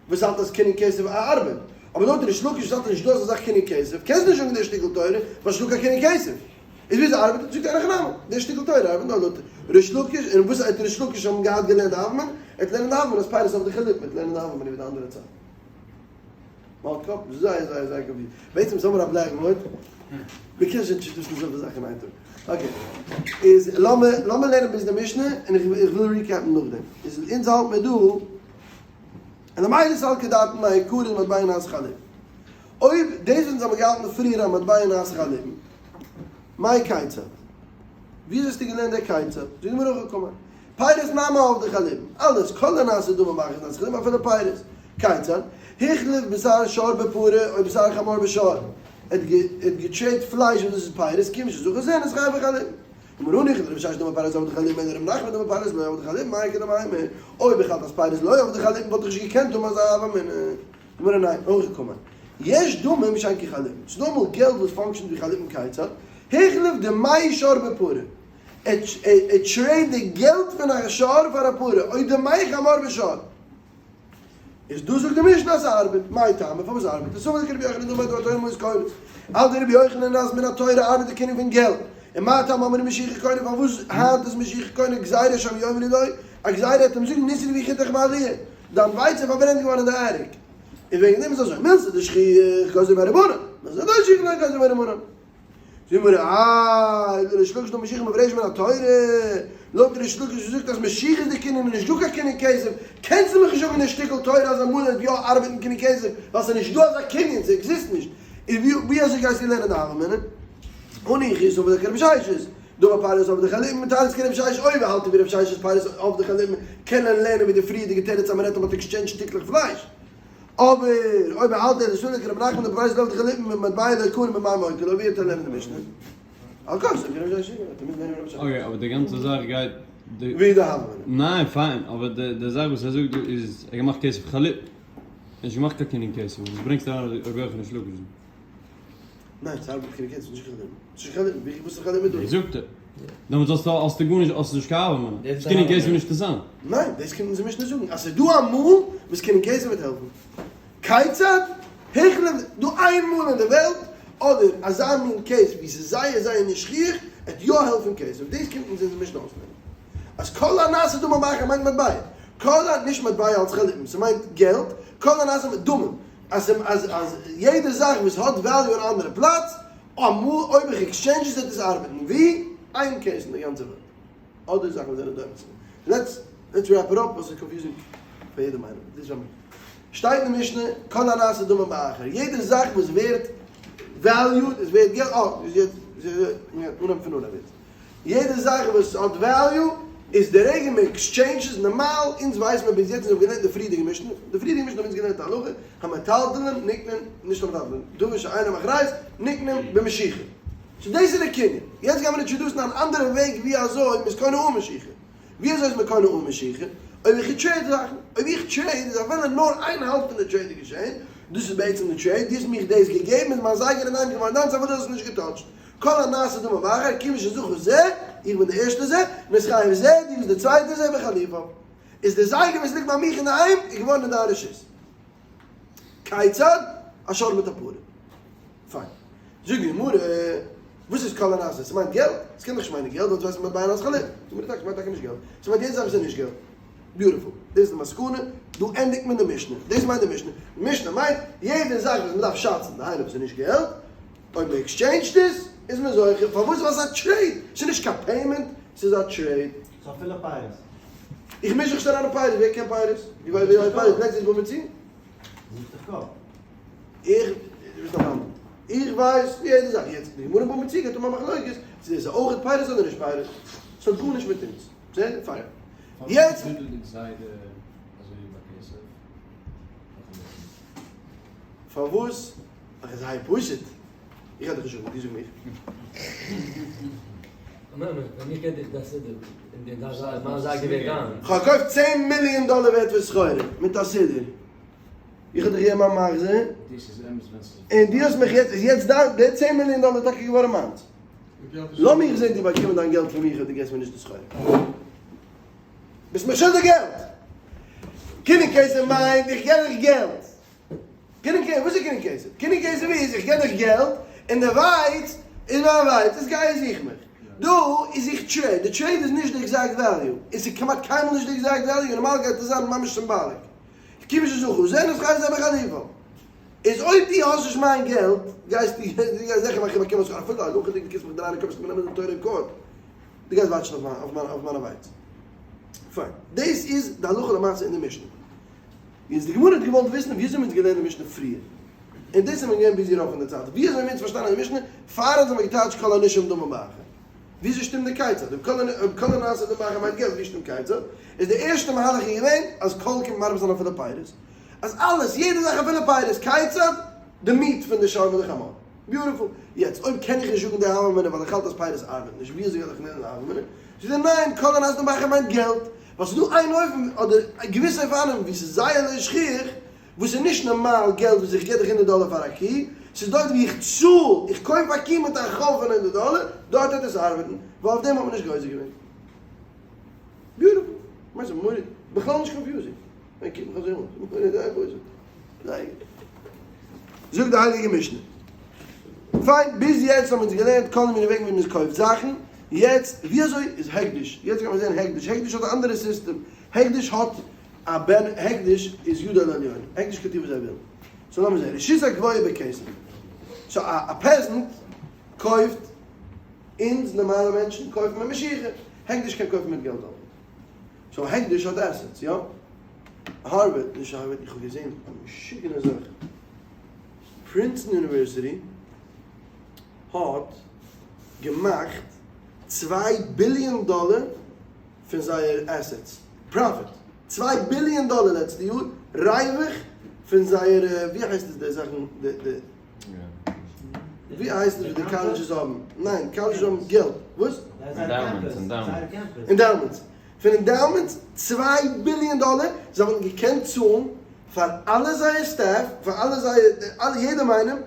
וואס האלט אז קנין כסף ארבעט. אבער לויט ריש לקיש וואס האלט אז נישטא אזא זאך קנין כסף, קענסט נישט זאגן די שטיקל תורה, ווייל ס'נישטא קיין קנין כסף. איז וויאזוי ארבעט עס? זאגט ער אין הכי נמי, די שטיקל תורה ארבעט נאר לויט ריש לקיש, און וואס האט ריש לקיש האבן געהאט געלערנט די הוה אמינא? ער האט לערנען די הוה אמינא אז פירות אויף די חילוק מיט לערנען די הוה אמינא ווי די אנדערע צד. מ'האלט קאפ? זייער זייער זייער confused. בעצם זאל מיר א blackboard. מ'קען שוין נישט טון אזויפיל זאכן אין איין טאג. okay. איז לאמיר לאמיר לערנען ביז די משנה, און איך וויל recap ן נאכדעם. איז אונז האלט מיר דא, און למעלה סלקא דעתין מעיקרא מטבע נעשה חליפין. אויב דאס וואס אונז האבן געהאלטן פריער אז מטבע נעשה חליפין, מאי כיצד? וויאזוי האסטו געלערנט דער כיצד? זאגט די גמרא הכי קאמר, פירות נמי עבדי חליפין, אלעס, כל הנעשה דמים באחת נעשה חליפין אפילו פירות. כיצד? החליף בשר שור בפרה או בשר חמור בשור, ער האט גע trade ט פלייש וואס דאס איז פירות, כיוון שזכה זה נתחייב בחליפין. אמר הניחא דרב ששת דאמר פירות עבדי חליפין אלא רב נחמן דאמר פירות לא עבדי חליפין מאי איכא למימר, אויב איך האלט אז פירות לא עבדי חליפין וואלט איך נישט געקענט האבן אזא הוה אמינא. גמרא ניין, הכי קאמר. יש דמים שאין כחליפין, ס'איז דא אמאל געלט וואס function ט ווי חליפין כיצד? החליף דמי שור בפרה, ער trade ט די געלט פון א שור פאר א פרה, או דמי חמור בשור. איז דא זאגט די משנה אז ס'ארבעט, מאי טעמא פארוואס ארבעט עס? סבר כרבי יוחנן דאמר דבר תורה מעות קונות, האלט דער רבי יוחנן אז מן התורה ארבעט די קנין פון געלט, און מה טעם אמרו משיכה קונה פארוואס היינט איז משיכה קונה גזירה שמא יאמרו לו, א גזירה העט אים זאגן נשרפו חיטיך בעליה, דיין ווייץ איז פארברענט געווארן אין די אריק, און וועגן דעם איז אזוי, מילתא דשכיח גזרו בה רבנן, מילתא דלא שכיח לא גזרו בה רבנן. זאגט די גמרא, אה, ריש לקיש דאמר משיכה מופרשת מן התורה, לויט ריש לקיש וואס זאגט אז משיכה איז די קנין און נישט דא קיין קנין כסף, קענסטו מיך נישט זאגן די שטיקל תורה אז אמאל וועט יא ארבעטן קנין כסף, ווייל ס'איז נישט דא אזא קנין, ס'עקזיסט נישט, און ווי אזוי גייסטו לערנען די הוה אמינא? הניחא סבר כרב ששת, דאמר פירות עבדי חליפין מתרץ כרב ששת, אויב האלט ער ווי רב ששת פירות עבדי חליפין קען ער לערנען ווי די פריערדיגע תירוץ אז מ'רעדט אז מ'האט עקסטשענדזשט שטיקלעך פלייש. אבער אויב ער האלט ער איז שולדיג רבי נחמן דער פרייז לויט חליפין ממטבע לא קנה במאי מוקי לא ווי האט ער לערנט די משנה? על כרחך זאגט רבי ישעי' האט ער מוז לערנען רבי ישעי'. אקעי אבער די גאנצע זאך גייט די. ווי די הוה אמינא. ניין פיין אבער די די זאך וואס ער זאגט דא איז ער געמאכט כסף חליפין ער האט נישט געמאכט קיין קנין כסף וואס ברענגסטו אריין רבי יוחנן ריש לקיש דא? ניין ס'ארבעט קנין כסף נישט חליפין. ס'נישט חליפין ווי וואס איז חליפין דא? זאגט ער. דעמאלטס האסטו האסטו גארנישט האסטו נישט קיין הוה אמינא. איז קנין כסף נישט אינטערסאנט. ניין, דאס קומט אונזער משנה זאגן אז ס'איז דא א מאל וואס קנין כסף וועט העלפן. כיצד? היכלא דא איין מאל אין די וועלט אדער אזא מין case ווי ס'איז זייער זייער נישט שכיח עט יא העלפן כסף. דאס קומט אונז אונזער משנה אויסלערנען. אז כל הנעשה דמים באחר מיינט מטבע. כל ה נישט מטבע אלס חליפין, ס'מיינט געלט, כל הנעשה דמים. אז אז אז יעדע זאך וואס האט value אין א אנדערע פלאץ, אמאל אויב איך עקסטשענדזש עס וועט עס ארבעטן ווי איין case אין די גאנצע וועלט. אדער זאכן וואס זענען דומה צו דעם. Let's let's wrap it up ווייל ס'איז confusing פאר יעדעם איינעם. דאס איז פאר מיר. שטייט אין די משנה כל הנעשה דמים באחר. יעדע זאך וואס ווערט valued איז ווערט געלט. אה, איז יעצט אנהייבן פון אנהייב יעצט. יעדע זאך וואס האט value איז די רגע מען עקסטשעינדזשט עס נארמאל, אונז ווייסן מיר ביז יעצט אונז האבן געלערנט די פריערדיגע משנה, די פריערדיגע משנה האבן אונז געלערנט א הלכה, המטלטלין נקנין, נישט המטלטלין, דבר שאינם אחריות, נקנין במשיכה. So דאס איז די קנין. יעצט גיימיר אינטראדוסן אן אנדערע וועג ווי אזוי מען איז קונה אן משיכה. ווי אזוי איז מען קונה אן משיכה? אויב איך trade זאכן. אויב איך trade איז אפילו נאר איין האלב פון די trade איז געשען, דאס איז בעצם די trade, דו האסט מיך דאס געגעבן איז מיין זייגער אינאיינעם געווארן דיינס אפילו דו האסט עס נישט געטאטשט. כל הנעשה דמים באחר, כיוון שזכה זה, איך בין די ערשטע זה, נתחייב זה, דו ביסט די צווייטע זה, בחליפיו. איז די זייגער וואס ליגט ביי מיך אינדערהיים איז געווארן אין דיין רשות. כיצד? א שור מיט א פרה. פיין. זאגט די גמרא, וואס איז כל הנעשה? ס'מיינט געלט? ס'קען דאך נישט מיינען געלט, ווייל ס'ווייסט מטבע נעשה חליפין. זאגט די גמרא טאקע, ס'מיינט טאקע נישט געלט. ס'מיינט יעדע זאך וואס איז נישט געלט. Beautiful. דאס איז די מסקנא, דא ענדיגט מען די משנה. דאס מיינט די משנה. די משנה מיינט, יעדע זאך וואס מ'דארף שאצן, דהיינו וואס איז נישט געלט, אויב מען עקסטשעינדזשט עס איז מען זוכה, פארוואס? ווייל ס'איז א trade, ס'איז נישט קיין payment, ס'איז א trade. ס'איז אפילו פירות. איך מיש זיך נישט אריין אין פירות, ווער קען פירות? ווי ווייסט ווער פירות? לעצטנס בא מיר צו. זאגט דאך קאפ. איך, דו ביסט א מאמין. איך ווייס יעדע זאך. יעצט די גמרא בא מיר צו גייט האבן א מחלוקת צו דאס איז אויכעט פירות אדער נישט פירות. ס'האט גארנישט מיט אונז. בסדר? פיין. יעצט. פארוואס? אך איז זייער פשוט, איך האב דיך נישט געזאגט, דו זאג מיך. כ'האב געקויפט צען מיליאן דאלער ווערט פון סחורה מיט א סידור, איך האב דיך געגעבן א מחזור, און דו האסט מיך יעצט, איז יעצט דיין, די צען מיליאן דאלער איז טאקע געווארן מיינס. לאמיך זען דו באקומען דיין געלט פון מיך אויב דו געבסט מיר נישט די סחורה. ביסט מיר שולדיג געלט! קנין כסף מיינט איך געב דיך געלט. קנין כסף, וואס איז קנין כסף? קנין כסף איז איך געב דיך געלט און די ווייץ איז מיין ווייץ, איז גיי זוך מיך. דא איז איך trade, די trade איז נישט די exact value, און ס'איז כמעט קיינמאל נישט די exact value, און נארמאל גייט עס זיין ממש symbolic. כיוון שזכה זה נתחייב זה בחליפיו. איז אויב דו האסט נישט מיין געלט, גייסטו דו גייסט זיכער מאכן באקומען שכר, אפילו הלכה'דיג דו קענסט מיך דרייען אין קאפ, וועסט מיר נעמען דין תורה אין court, דו גייסט וואטשן אויף מיין אויף מיינע ווייץ. פיין. דאס איז די הלכה למעשה אין די משנה. איז די גמרא האט געוואלט וויסן ווי אזוי מען האט געלערנט די משנה פריער, און דאס איז מען געווען busy רוב פון די צייט, ווי אזוי האבן אונז פארשטאנען די משנה פאר אונז האבן געטייטשט כל הנישום דמים באחר, ווי אזוי שטימט די כיצד, אויב כל הנעשה דמים באחר מיינט געלט ווי שטימט כיצד, איז די ערשטע מהלך איז געווען אז כל קומט מרבה זיין אפילו פירות, אז אלעס יעדע זאך אפילו פירות, כיצד, די meat פון די שור מיט די חמור. Beautiful. יעצט אויב קען איך נישט זאגן די הוה אמינא ווייל איך האלט אז פירות ארבעט נישט, ווי אזוי וועל איך לערנען די הוה אמינא? זאגט ער ניין, כל הנעשה דמים באחר מיינט געלט, ווייל ס'איז דא איין אופן אדער געוויסע אופנים ווי ס'איז זייער לא שכיח, וואס איז נישט נארמאל געלט וואס איך גיב דיך הונדערט דאלער פאר א קי, ס'איז דארט ווי איך צאל, איך קויף א קי מיט א חוב פון הונדערט דאלער, דארט וועט עס ארבעטן, ווייל אויף דעם האט מען נישט גוזר געווען. Beautiful. כ'מיין ס'איז מורא'דיג. בכלל נישט confusing. מען קוקט מיך אזוי אן, זייער פשוט, זייער גוט. זאגט די הייליגע משנה. פיין, ביז יעצט האבן אונז געלערנט כל מיני וועגן ווי מען קויפט זאכן, יעצט ווי אזוי איז הקדש? יעצט גייט מען זען הקדש, הקדש האט א אנדערע סיסטעם, הקדש האט א בן, הקדש איז יד על העליונה, הקדש קען טון וואס זיי ווילן. so לאמיר זען, רשות הגבוה בכסף, so א peasant קויפט, אונז נארמאלע מענטשן קויפן מיט משיכה, הקדש קען קויפן מיט געלט אויך. so הקדש האט assets, יא? הארווארד, נישט הארווארד, איך האב געזען א משוגענע זאך, Princeton University האט געמאכט 2 ביליאן דאלער פון זייער assets, profit, 2 ביליאן דאלער לעצטע יאר, ריווח פון זייער, ווי הייסט עס די זאכן, די די, ווי הייסט עס וואס די colleges האבן, ניין, colleges האבן געלט, וואס? Endowments, endowments. Endowments. פון endowments 2 ביליאן דאלער, זיי וואלטן געקענט צאלן פאר אלע זייער staff, פאר אלע זייער, אלע יעדעם איינעם,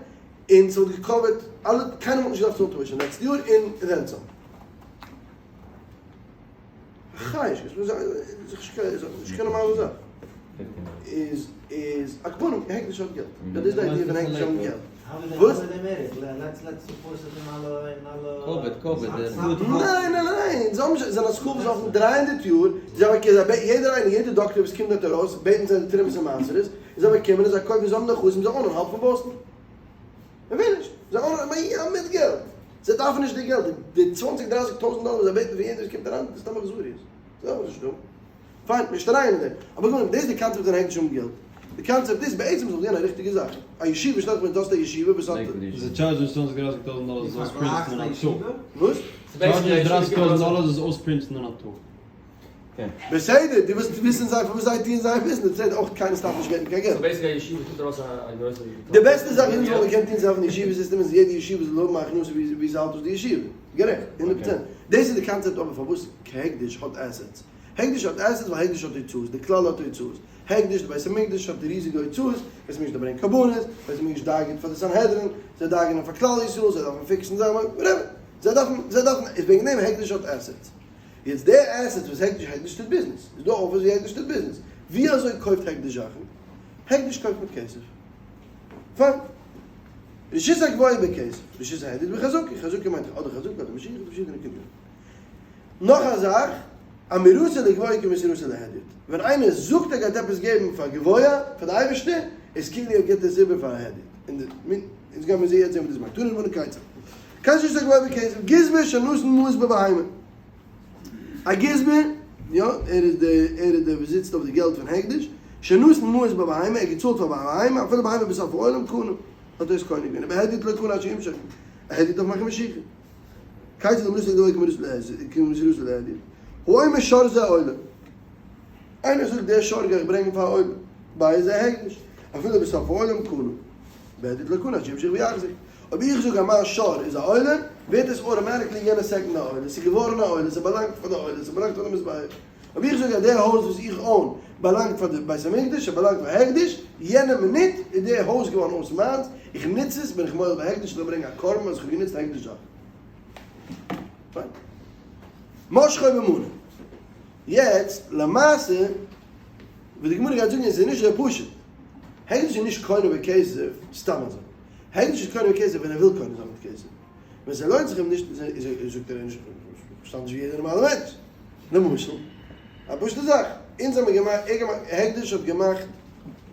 און ס'וואלט גע cover ט אלע, קיינער וואלט נישט געדארפט צאלן tuition לעצטע יאר און then some. חייש, איז נישט קיין נארמאלע זאך. איז איז א קבלן הקדש האט געלט. דאס איז די idea פון הקדש האבן געלט. וואס? COVID, COVID. ניין, ניין, ניין, זיי האבן זיי זענען א school וואס איז אפן 300 יאר, זיי האבן זיי בעטן יעדער איינער, יעדער דאקטער וואס קומט דארט ארויס, בעטן זיי די תרומות און מעשרות, און זיי באקומען און זיי קויפן, זיי האבן נכסים, זיי own ען האלב פון באסטן. מען וויל נישט, זיי own ען א ים מיט געלט, זיי דארפן נישט די געלט, די 20 30 טויזנט דאלער וואס זיי בעטן פון יעדער וואס קומט אריין, דאס איז סתם אכזריות, זיי דארפן עס נישט האבן. פיין, נישט אריין אין דעם. אבער קודם, דאס איז די קאנצעפט פון הקדש האבן געלט. די קאנצעפט איז בעצם זאל זיין א ריכטיגע זאך. א ישיבה, שטעל דיך פאר דו האסט א ישיבה וואס האט. זיי charge ן 20 30 טויזנט דאלער דאס אויס print ן אין א טאג. וואס? charge ן 30 טויזנט דאלער דאס אויס print ן אין א טאג. בסדר, דו ווילסט וויסן זיי פארוואס זיי טוען זייער ביזנעס, בסדר, אויך קיינער סטאפט נישט געבן קיין געלט. so basically א ישיבה טוט ארויס א גרויסע. די בעסטע זאך אונז וואלטן געקענט טון צו העלפן די ישיבה סיסטעם איז יעדע ישיבה זאל האבן א הכנסה ווי ס'האלט אויס די ישיבה. גערעכט, 100%. דאס איז די קאנצעפט אבער פארוואס הקדש האט assets. הקדש האט assets ווייל הקדש האט הוצאות, די כלל האט הוצאות. הקדש, די בית המקדש האט ריזיגע הוצאות, בית המקדש דארף ברענגען קרבנות, בית המקדש דאגה'ט פאר די סנהדרין, זיי דאגה'נען פאר כלל ישראל, זיי דארפן fix ן זאכן, whatever. זיי דארפן, זיי דארפן, איז וועגן דעם הקדש האט assets. יעצט די assets וואס הקדש, הקדש טוט ביזנעס. איז דא אפיס ווי הקדש טוט ביזנעס. ווי אזוי קויפט הקדש זאכן? הקדש קויפט מיט כסף. פיין. רשות הגבוה בכסף, רשות ההדיוט בחזקה, חזקה מיינט אדער חזקה אדער משיכה, אדער פארשידענע קנינים. נאך א זאך, אמירתו לגבוה כמסירתו להדיוט. ווען איינער זאגט ער גייט עפעס געבן פאר גבוה, פאר די אייבערשטער, איז כאילו ער גיבט עס איבער פאר א הדיוט. און די, מין, אונז גיימיר זעהן יעצט זעהן וואס דאס מיינט. תנו רבנן כיצד. כיצד רשות הגבוה בכסף, גזבר שנתן מעות בבהמה. א גזבר, יא, ער איז די, ער איז דער וואס זיצט אויף די געלט פון הקדש, שנתן מעות בבהמה, ער האט געצאלט פאר בהמה, אפילו בהמה בסוף העולם קנה, האט ער עס קונה געווען, ובהדיוט לא קנה עד שימשוך, א הדיוט דארף מאכן משיכה. כיצד אמירתו לגבוה כמסירתו להדיוט, האומר שור זה עולה. איינער זאגט דער שור גיי איך ברענגען פאר עולה, בית זה הקדש, אפילו בסוף העולם קנה, בהדיוט לא קנה עד שימשוך ויחזיר. אויב איך זאג אז מיין שור איז א עולה, ווערט עס automatically יענע second א עולה, ס'איז געווארן א עולה, ס'באלאנגט פאר די עולה, ס'באלאנגט פאר די מזבח. אויב איך זאג אז דער הויז וואס איך own באלאנגט פאר די בית המקדש, ס'באלאנגט פאר הקדש, יענע מינוט איז דער הויז געווארן אויס מיינס, איך נוץ עס, בין איך מועל בהקדש, איך זאל ברענגען א קרבן אז איך האב גענוצט הקדש זאכן. פיין. משכו במנה. יעצט, למעשה, וואס די גמרא גייט זאגן איז נישט אזוי פשוט. הקדש איז נישט קונה בכסף סתם אזוי. הקדש איז קונה בכסף ווען ער וויל קונה זיין מיט כסף. ווען ס'לוינט זיך אים נישט, זאגט ער נישט, פארשטאנד נישט ווי יעדער נארמאלער מענטש. למשל, א פשוטע זאך, אונז האבן געמאכט, ער געמאכט, הקדש האט געמאכט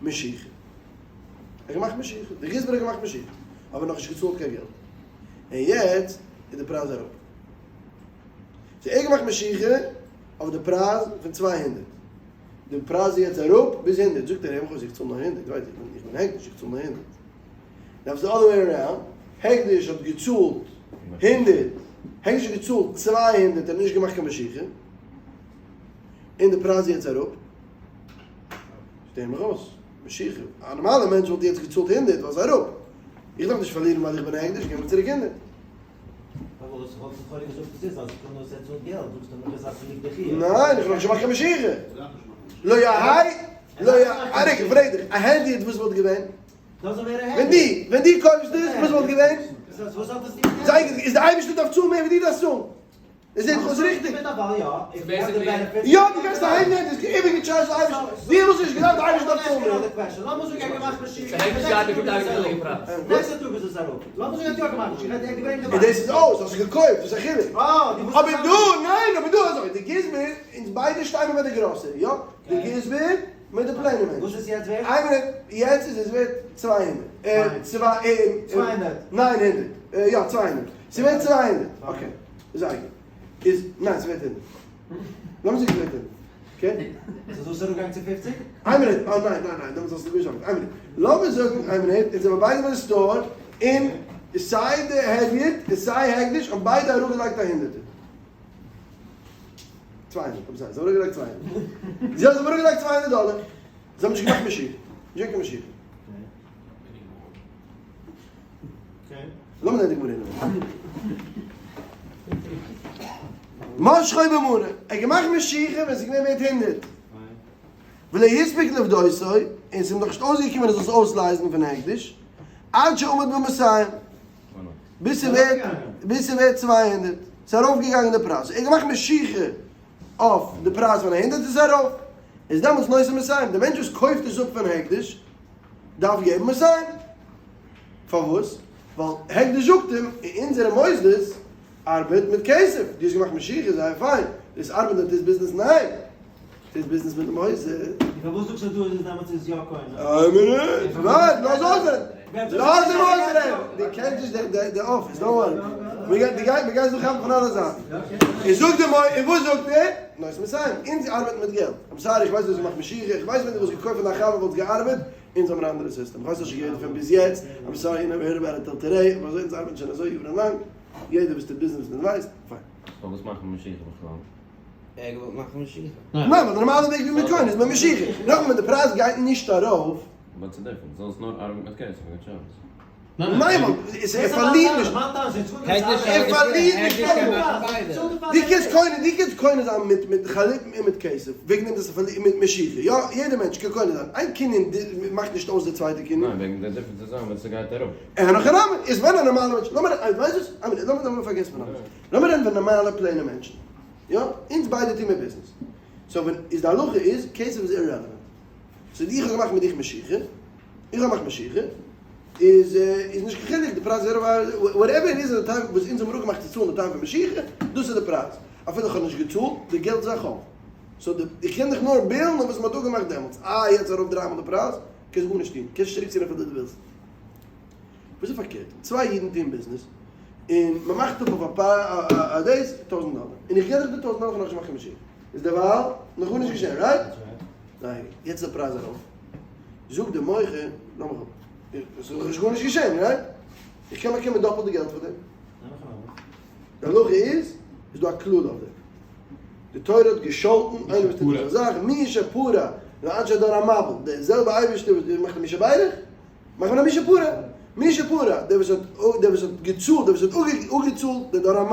משיכה. ער האט געמאכט משיכה, די גזבר האט געמאכט משיכה, אבער נאכנישט געצאלט קיין געלט. און יעצט איז די פרייז אראפ. so ער האט געמאכט משיכה אויף די פרייז פון 200. די פרייז איז יעצט אראפ ביז 100. זאגט ער אים, איך צאל נאר 100, ווייסט, איך בין הקדש, איך צאל נאר 100. דארף the other way around, הקדש האט געצאלט 100, הקדש האט געצאלט 200, ער האט נישט געמאכט קיין משיכה, און די פרייז איז יעצט אראפ, שטעל מיך אויס, משיכה, א נארמאלער מענטש וואלט יעצט געצאלט 100 ווייל ס'איז אראפ, איך דארף נישט פארלירן ווייל איך בין הקדש, גיב מיר צוריק 100. פארוואס? האסט דאך פארהין געזאגט עס איז אז קודם האסט ער צאלט געלט, זאגסטו נאך אז ס'ליגט די חיוב. ניין, איך האב נאך נישט געמאכט קיין משיכה. לא יהי, לא יהי, א רגע, איך פרעג דיך, א הדיוט וואס וואלט געווען? ווען דו, ווען דו קויפסט עס, וואס וואלט געווען? זייער גוט, איז די אייבערשטער דארף צאלן מער ווי דו דארפסט צאלן? עס זעט זיך אויס ריכטיג. יא, דו קענסט אהיים גיין, דאס איבערגעטשארדזשט די אייבערשטער. דו וואלסט. צאלסט נישט, געדארפט די אייבערשטער דארף צאלן מער. לאמיר זאגן ער האט געמאכט משיכה, נעקסטע טאג איז עס אראפ. לאמיר זאגן ער האט יא געמאכט משיכה, ער האט געברענגט די און דאס איז אויס, האסט געקויפט, וואס איז א חילוק? אבער דא, ניין, אבער דא אזוי, די גזבר, אונז ביידע שטייען מיר ביי די גראסערי, יא? די גזבר מיט די plain ע מענטש. וואס איז יעצט ווערט? איין מינוט, יעצט איז עס ווערט 200. 200. 900. יא, 200. ס'ווערט 200. Okay. זייער גוט. איז, ניין, ס'ווערט 100. לאמיר זאגן ס'ווערט 100. Okay? איז עס אראפגעגאנגען צו 50? איין מינוט, אה ניין, ניין, ניין, דעמאלטס האסטו געזאגט. איין מינוט. לאמיר זאגן, איין מינוט, אונז זעמיר ביידע ביי די store, און סיי די הדיוט און סיי הקדש האבן ביידע אראפגעלייגט א הונדערטער. 200, I'm sorry, זיי האבן אראפגעלייגט 200. זיי האבן אראפגעלייגט 200 דאלער. זיי האבן נישט געמאכט משיכה. נישט געווען קיין משיכה. לאמיר זען די גמרא אינעווייניג. משכו במנה, ער האט געמאכט משיכה ווען ס'איז געווען ווערט 100. ולא הספיק לפדותו, און ס'איז אים נאכנישט אויסגעקומען ער זאל עס אויסלייזן פון הקדש, עד שעמד במאתים, ביז ס'ווערט ביז ס'ווערט 200, ס'איז ארויפגעגאנגען די פרייז, ער האט געמאכט משיכה אויף די פרייז פון 100 איז ארויף, איז דעמאלטס נותן מאתים, די מענטש וואס קויפט עס אפ פון הקדש דארף געבן מאתים. פארוואס? ווייל הקדש זאגט אים, אין אונזערע מוסדות ארבעט מיט כסף, דו האסט געמאכט משיכה, זייער פיין, דאס ארבעט דארט איז ביזנעס? ניין! ס'איז ביזנעס מיט די מוסד. און פארוואס זאגסטו דא אז דעמאלטס איז יא קונה? איין מינוט! ווארט, לאז אויסרעדן! לאז אים אויסרעדן! דו קענסט נישט די אפיס, don't worry. מ'גייט זיך כאפן פון אלע זייטן. און זאגט די מוה, און וואס זאגט ער? נותן מאתים, אונז ארבעטן מיט געלט. I'm sorry, איך ווייס דו האסט געמאכט משיכה, איך ווייס ווען דו וואלסט געקויפט פון דיין חבר וואלסט געארבעט, אונז האבן א אנדערע סיסטעם, כ'ווייס נישט געהערט דערפון ביז יעצט, I'm sorry you never heard about it till today, אבער אזוי אונז ארבעטן שוין אזוי יארן לאנג, יעדער וואס טוט ביזנעס מיט ווייסט, פיין. פארוואס מאכט מען משיכה בכלל? ער האט געוואלט מאכן משיכה. ניין, ווייל די נארמאלע וועג ווי מען קוין איז מיט משיכה, נאכאמאל ווען די פרייז גייט נישט ארויף. What's the difference? זאל עס נאר ארבעטן מיט כסף, מיט שבת. ניין ווייל ער פארלירט נישט. ער פארלירט נישט דו קענסט קונה דו קענסט קונה זיין מיט מיט חליפין און מיט כסף וועגן דעם דאס פארלירט מיט משיכה יא יעדער מענטש קען קונה זיין איין קנין מאכט נישט אויס די צווייטע קנין. ניין וועגן די difference איז ווען ס'גייט אראפ. אין הכי נמי איז ווען א נארמאלע מענטש לאמיר ווייסט וואס לאמיר לאמיר פארגעסן פון אלעס לאמיר רעדן פון נארמאלע plain ע מענטשן יא אונז ביידע טוהן מיר ביזנעס so ווען איז די הלכה איז כסף איז irrelevant so איך האב געמאכט מיט דיך משיכה איך האב געמאכט משיכה איז איז נישט קיין חילוק די פרייז איז whatever it איז די time וואס אונז האבן אפגעמאכט צו צאלן די time פון משיכה, דאס איז די פרייז, אפילו איך האב נישט געצאלט, די געלט איז א חוב, so די איך קען דיך נאר בילן אויף וואס מען האט אפגעמאכט דעמאלטס, אה יעצט ארויף דריי מאל די פרייז, קענסט גארנישט טון, קענסט נישט צוריק ציען אפילו דו ווילסט. וואס איז פארקערט, צוויי אידן טוען ביזנעס, און מען מאכט אפ אויף א א דאס 1000 דאלער, און איך געב דיך די 1000 דאלער איך האב נאכנישט געמאכט קיין משיכה, איז דערווייל נאך גארנישט געשען, right? זייער גוט, יעצט איז די פרייז ארויף, זאגט די מוכר, לאמיך אפ. עס איז דאך נישט גארנישט געשען, right? איך קען באקומען דאפלט די געלט פאר דעם. די הלכה איז, איז דא א קללה אויף דעם. די תורה האט געשאלטן איינער וואס טוט אזא זאך, מי שפרע לאנשי דור המבול, דער זעלבע אייבערשטער וואס מאכט א מי שברך, מאכט מען א מי שפרע. מי שפרע, דער וואס האט, דער וואס האט געצאלט, דער וואס האט אפגעצאלט די דור המבול.